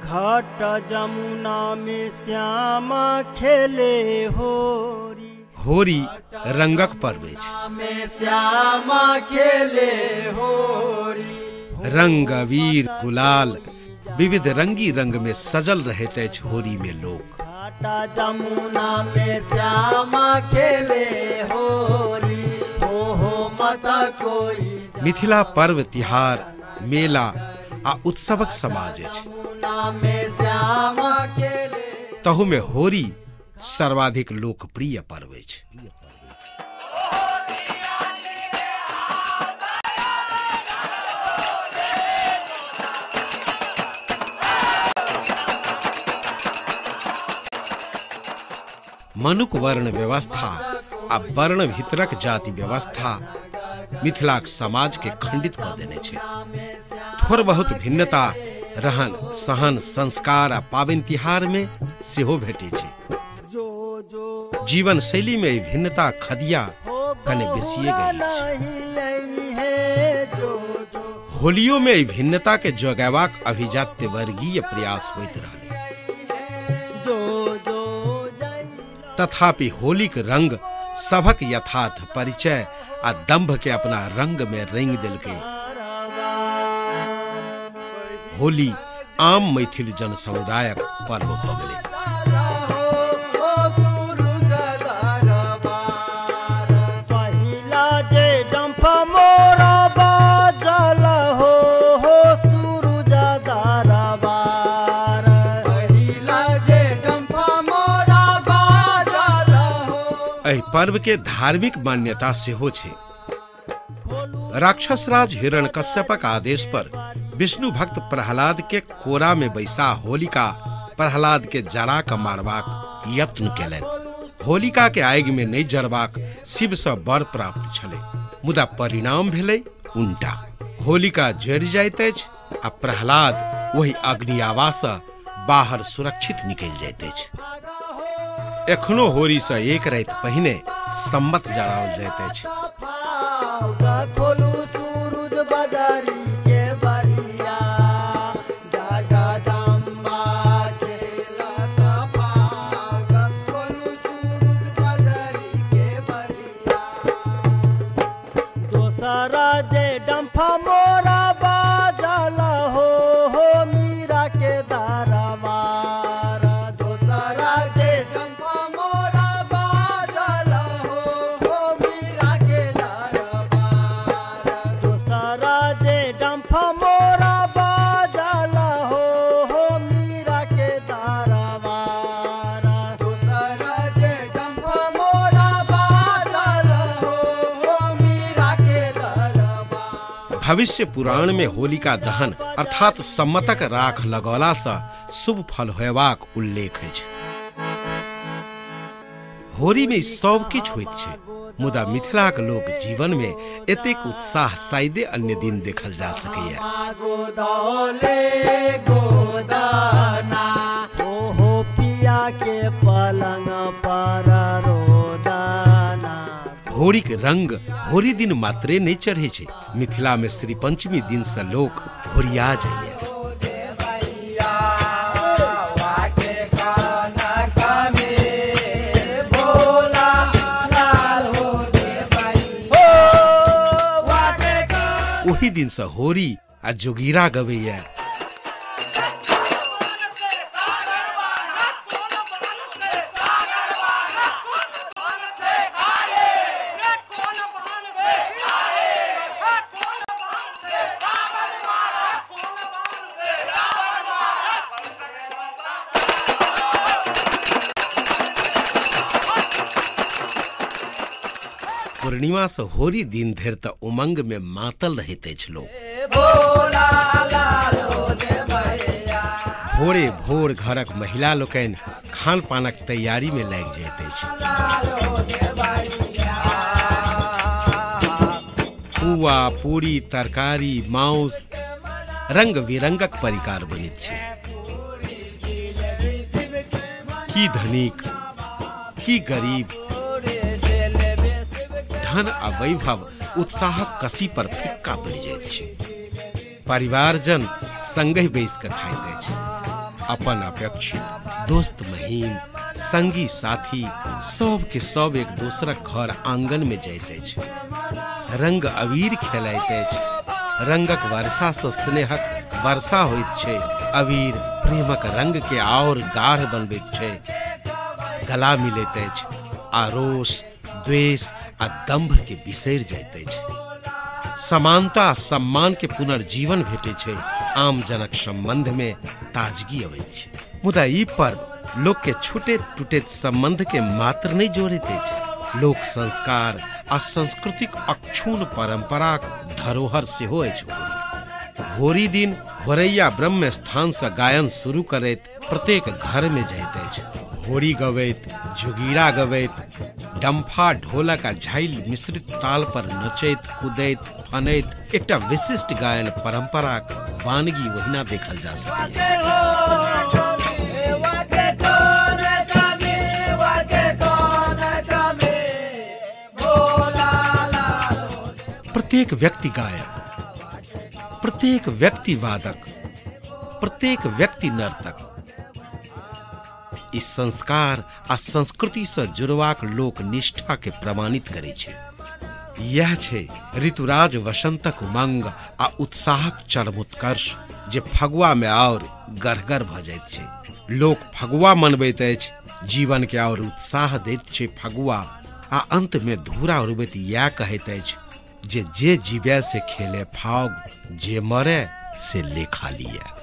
घट जमुना में श्यामा खेले होरी। होरी रंगक पर्व अछि। श्यामा खेले होरी। रंग अबीर गुलाल विविध रंगी रंग में सजल रहैत अछि होरी में लोक। जमुना में श्यामा खेले होरी, हो हो मत कोई। मिथिला पर्व तिहार मेला आ उत्सवक समाज अछि। तहु में होरी सर्वाधिक लोकप्रिय पर्व अछि। मनुक वर्ण व्यवस्था आ वर्ण भीतरक जाति व्यवस्था मिथिलाक समाज के खंडित क देने छै। थोड़ बहुत भिन्नता रहन सहन संस्कार आ पाबनि तिहार में सेहो भेटै छै। जीवन शैली में भिन्नता खदिया कने बेसिए गई छै। होलियो में भिन्नता के जगेबाक अभिजात्य वर्गीय प्रयास होइत रहलै। तथापि होलीक रंग सभक यथार्थ परिचय आ दंभ के अपना रंग में रंग देलकै। होली आम मैथिल जन समुदायक पर्व भ गेलै। एहि पर्व के धार्मिक मान्यता सेहो छै। राक्षसराज हिरण्यकश्यपक आदेश पर विष्णु भक्त प्रहलाद के कोरा में बैसा होलिका प्रहलाद के जरा क मारबाक यत्न केलनि। होलिका के आगि में नहीं जरबाक शिव से वर प्राप्त छलै, मुदा परिणाम भेलै उल्टा। होलिका जरि जाइत अछि आ प्रहलाद वही अग्नियावा से बाहर सुरक्षित निकलि जाइत अछि। एखनो होरी से एक राति पहिने सम्मत जराओल जाइत अछि। भविष्य पुराण में होलिका दहन अर्थात सम्मतक राख लगौला से शुभ फल होयबाक उल्लेख अछि। होरी में सब किछु होइत छै, मुदा मिथिलाक लोक जीवन में एतेक उत्साह शायदे अन्य दिन देखल जा सकैए। होरी के रंग होरी दिन मात्रे नहीं चढ़े छै। मिथिला में श्री पंचमी दिन से लोक होरिया जाइए। ओही दिन से होरी आ जोगीरा गबैया। पूर्णिमा से होरी दिन धरि त उमंग में मातल रहैत अछि लोक। भोरे भोर घरक महिला लोकनि खान पानक तैयारी में लागि जाइत अछि। पुआ पूरी तरकारी माउस रंग बिरंगक परिकार बनैत छै। की धनिक की गरीब, धन आ वैभव उत्साहक कसी पर फिक्का पड़ि जाइत छै। परिवारजन संगहि बैस कऽ खाइत अछि। अपन अपेक्षित दोस्त महीम संगी साथी सब के सब एक दोसरक घर आंगन में जाइत अछि, रंग अबीर खेलाइत अछि। रंगक वर्षा सँ स्नेहक वर्षा होइत छै। अबीर प्रेमक रंग के आओर गाढ़ बनबैत छै। गला मिलैत अछि आ रोष द्वेष आ दंभ के बिसरि जाइत अछि। समानता आ सम्मान के पुनर्जीवन भेटै छै। आम जनक संबंध में ताजगी अबैत छै। मुदा ई पर्व लोक के छूटैत टूटैत संबंध के मात्र नहि जोड़ैत अछि, लोक संस्कार आ सांस्कृतिक अक्षुण्ण परंपराक धरोहर सेहो अछि होरी। होरी दिन होरैया ब्रह्म स्थान से गायन शुरू करैत प्रत्येक घर में जाइत अछि। होरी गबैत, जोगीरा गबैत, डम्फा ढोलक आ झाइल मिश्रित ताल पर नचैत कूदैत फनैत एकटा विशिष्ट गायन परंपराक वानगी ओहिना देखल जा सकैए। प्रत्येक व्यक्ति गायक, प्रत्येक व्यक्ति वादक, प्रत्येक व्यक्ति नर्तक। इस संस्कार आ संस्कृति से जुड़बाक लोक निष्ठा के प्रमाणित करै छै। यह छै ऋतुराज वसंतक उमंग आ उत्साहक चरमोत्कर्ष जे फगुआ में और गढ़गर भ जाइत छै। लोक फगुआ मनबैत अछि, जीवन के और उत्साह दैत छै फगुआ, आ अंत में धूरा उड़बैत इएह कहैत अछि जे जे जीवे से खेले फाग, जे मरे से लेखा लिया।